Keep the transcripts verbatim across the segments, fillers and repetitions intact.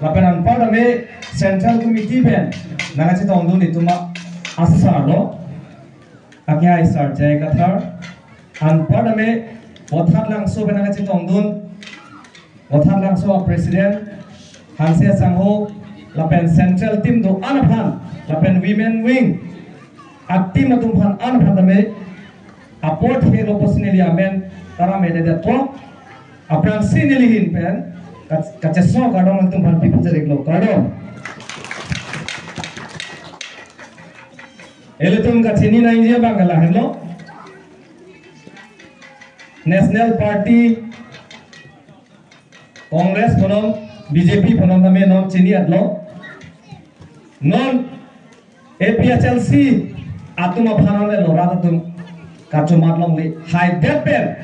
Lapen anparta me Central Committee pen nangkachetongdun itum asar lo. Akehai Sir J I Kathar. Anparta me Vothatlangso pen nangkachetongdun, Vothatlangso a President Hanse Sangho, lapen Central Team do-an aphan, lapen Women Wing a team atum aphan an aphan tame apor thelo pusi neli amen tara me dedet po. Aphrangsi neli ahin pen kach-, kachesong kardom atum aphan pipi jarik lo, kardom. Ilitum kachini nangji abang ke lahenlo. National Party Congress punon, B J P punon tame non chini-etlo. Non A P H L C atum aphan le lo rat atum kachomat longle. Haidet pen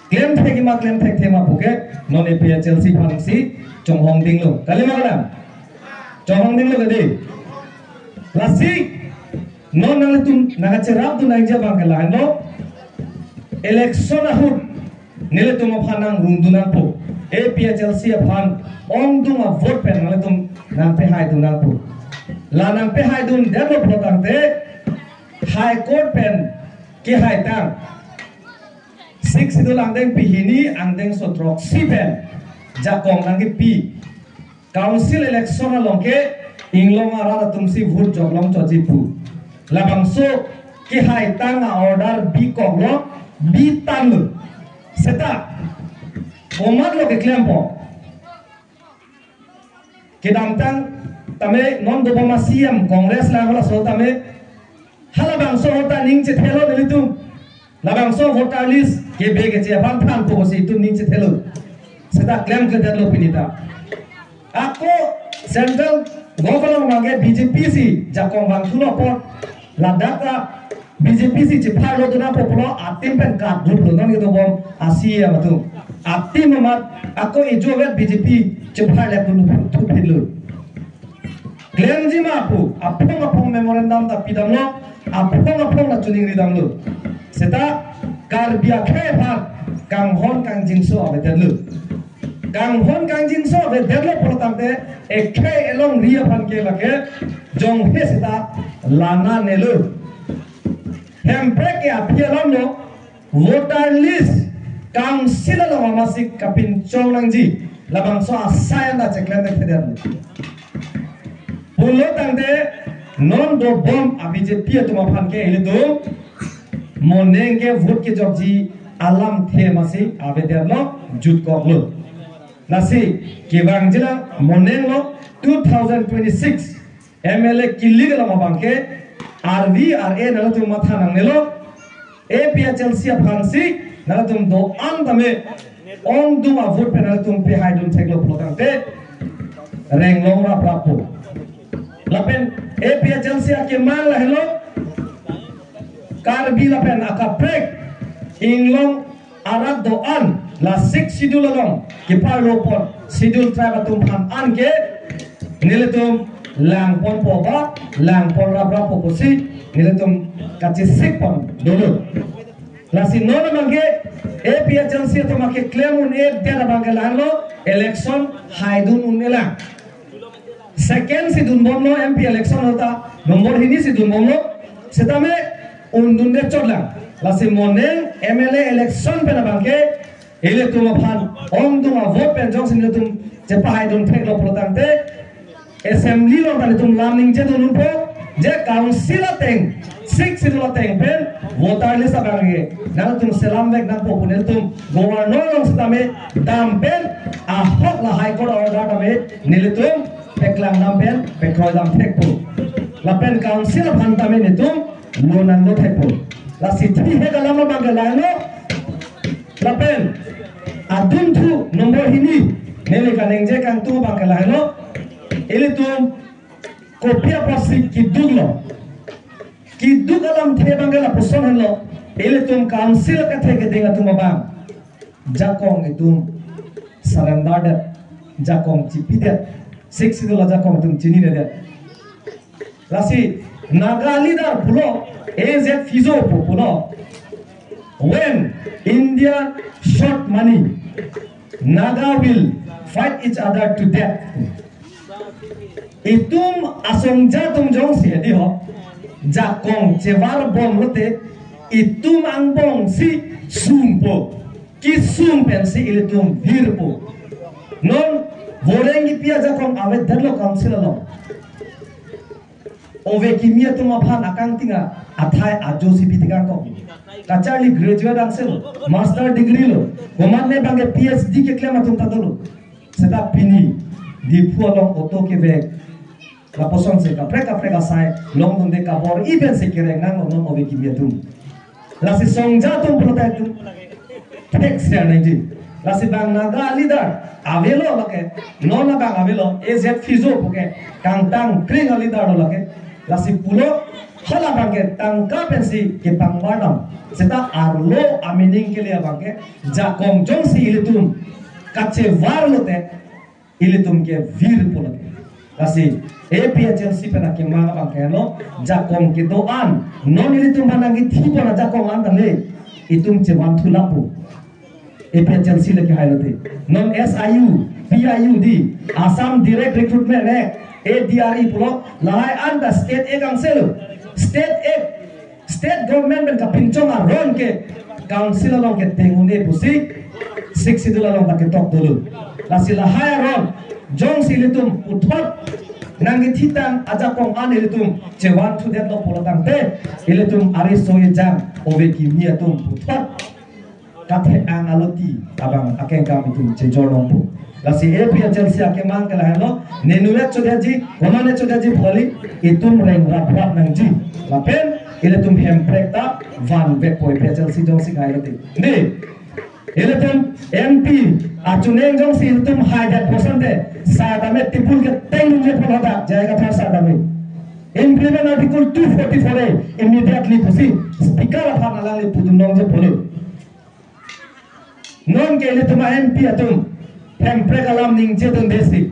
klem thek ma klem thekthe ma puke non A P H L C aphansi chonghong dinglo. Kali ma kalang? Chonghong dinglo kadi. Lasi non nanglitum nangkacherapdun nangji abang ke lahenlo. Election ahut nelitum aphan nangrungdun nangpo. A P H L C aphan ongdung a vote pen nelitum nangpehaidun nangpo. La nangpehaidundetlo pulo tangte High Court pen kehaitang Sixth Schedule angdeng pehini angdengso throksi pen jakong nangkepi. Council election along ke inglong arat atumsi vote joklong choji pu. Labangso kehaitang a-order bikoklo, bitanglo. Seta komatlo keklempo? Kedamtang tame non dobom a C M Congress lang halaso tame halabangso ahut ta ning chethelo nelitum. Labangso voter list kebe keche aphan thanpo pusi itum ning chethelo. Seta klemkledetlo pini ta. Ako Central Government abangke B J P si jakong vangthulo apot ladak ta B J P si chepharlo dun nangpo pulo a team pen kat group lo non kedobom a C M atum. A team amat ako ejo vet B J P chepharle dun thuphinlo. Klemji ma pu, aphong aphong memorandum ta pidamlo, aphong aphong ta choningridamlo. Seta Karbi akhei aphan kanghon kangjinso avedetlo. Kanghon kangjinso avedetlo pulo tangte ekhei elongri aphan ke lake jonghe seta lana nelo. Hemprek ke aphi alamlo, voter list council along amatsi kapinchong nangji, labangso asai anta cheklem thekthedet. Pulo tangte non dobom a B J P atum aphan ke ilitum moning ke vote kejokji alamthe amatsi avedetlo, jutkoklo. Lasi kevangjilang moninglo two thousand twenty-six M L A kilik along abangke R V R A nangtum matha nangnelo, A P H L C aphansi nangtum do-an tame ongdung a vote pen nangtum pehaidun theklo pulo tangte renglong raprappo. Lapen A P H L C akemang lahelo, Karbi lapen akaprek inglong arat do-an la Sixth Schedule along keparlo apot Scheduled Tribe atum aphan anke nelitum langponpo ba langpon raprappo pusi nelitum kachesik pon dolo. Lasi non abangke A P H L C atum akeklem un-edet abangke lahenlo, election haidun un-elang. Second si dunbomlo, M P election ahut ta number hini si dunbomlo. Setame undunde chotlang. Lasi moning M L A election pen abangke ilitum aphan ongdung a vote pen jongsi nelitum chepahaidun theklo pulo tangte assembly along ta nelitum lam ningjedun unpo, je council ateng, Sixth Schedule ateng pen voter list abangke nangtum selamvek nangpo pu nelitum governor along setame dam pen ahok la High Court order tame nelitum peklang dam pen pekroi dam thekpo. Lapen council aphan tame nelitum lo nanglo thekpo. Lasi thihek alam abangke lahenlo. Lapen adunthu number hini neli kaningje kangtung abangke lahenlo. Ilitum kopi apotsi keduklo? Keduk alamthe abangke lapuson henlo. Ilitum council akethe keding atum abang jakong itum surrender det, jakong chipidet, Sixth Schedule ajakong itum chininedet. Lasi Naga leader pulo, A Z Fijo pu pulo, "When India short money, Naga will fight each other to death." Itum asongja atum jongsi hedi ho, jakong chevar bom lote, itum angbong si sungpo, kesung pensi ilitum virpo. Non voreng kipi ajakong avedetlo council along. Ove kimi atum aphan akangting athai ajo si pitikang kok. Kacharli graduate angselo, master degree lo, komatne bangke P H D keklem atum ta dolo. Seta pini Diphu along auto kevek, lapuson si kaprek kaprek asai longdunde kabor-i pensi kereng nanglo non ove kimi atum. Lasi songja atum pulote atum thek ser nangji. Lasi bang Naga leader avelo lake, non abang avelo, A Z Fijo puke kangtang kring a leader lo lake. Lasi pulo hala bangke tangka pensi kepangbar dam. Seta arlo amining kele abangke jakong jongsi ilitum kachevar lote, ilitum ke virpo lake. Lasi A P H L C pen akemang abangke lo, jakong kedo-an, non ilitum aphan nangkethi pon ajakong an tangte, itum chevan thu lapu. A P H L C lake hai lote. Non S I U, P I U D, Assam Direct Recruitment Act, A D R E pulo, lahai anta state act angselo. State act, state government pen kapinchong aron ke council along keteng un-e pusi Sixth Schedule along ta ketok dolo. Lasi lahai aron jongsi ilitum puthot nangkethitang ajakong an ilitum chevan thudetlo pulo tangte, ilitum ariso ejang ove kimi atum puthot kathe-ang aloti abang akengkam itum chejor longpo. Lasi A P H L C akemang ke lahenlo, ne nuet chodetji, konane chodetji phali, itum reng rap rap nangji. Lapen ilitum hemprek ta vanvekpo A P H L C jongsi khai lote. Ne, ilitum M P achinine jongsi ilitum haidet bosonte, sar tame tebul keteng nungjepon hadak, J I Kathar sar tame. Implement Article two forty-four A immediately pusi speaker aphan alangli pudun nangjepo lo. Non ke ilitum a-M P atum hemprek alam ningjedunde si,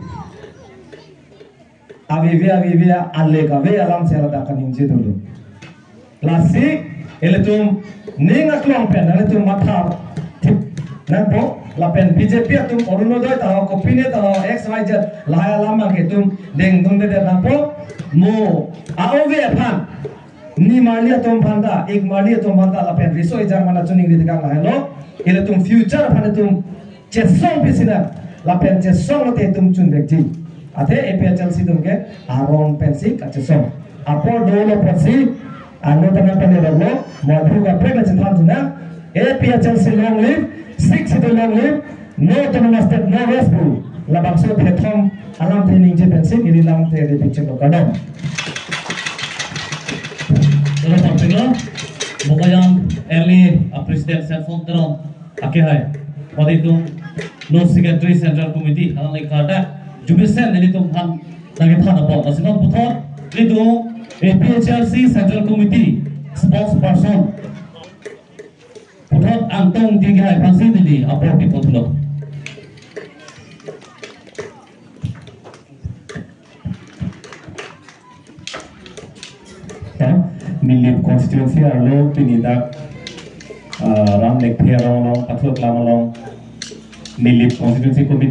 avive avive ale kave alam si ladak kaningjedunlo. Lasi ilitum ning aklong pen ilitum matha thip nangpo, lapen B J P atum Orunodoi ta ho, kopine ta ho, X Y Z, lahai alam abangke itum dengdunde nangpo. Mo a-ove aphan, nimarli atum aphan ta, ikmarli atum aphan ta, lapen riso ejang mana chuning ri tekang lahenlo. Ilitum future aphan itum chesong pisi nang, lapen chesong lote itum chunvekji. Athe A P H L C atum ke arong pensi kachesong. Apor dolo pensi, ano tana pen dolo, mo aphu kaprek le chethan tu nang, A P H L C long live, Sixth Schedule long live, no autonomous state, no rest pu. Labangso thethom alamthe ningje pensi neli lamthe ri picture lo, kardom. Hello, Parpinglo, Bokajan L A a President Senson Teron, ake hai. Pati itum no Secretary Central Committee, alang le karda, jubisen nelitum aphan nangkethan apot. Lasi non puthot, itum A P H L C Central Committee, spokesperson. Puthot Angtong Dingkhai aphansi neli apor pipon thulo. Ya, Nilip constituency arlo pini dak, ah, Ram Lekthe arong along, Pathut Lam along, Nilip constituency committee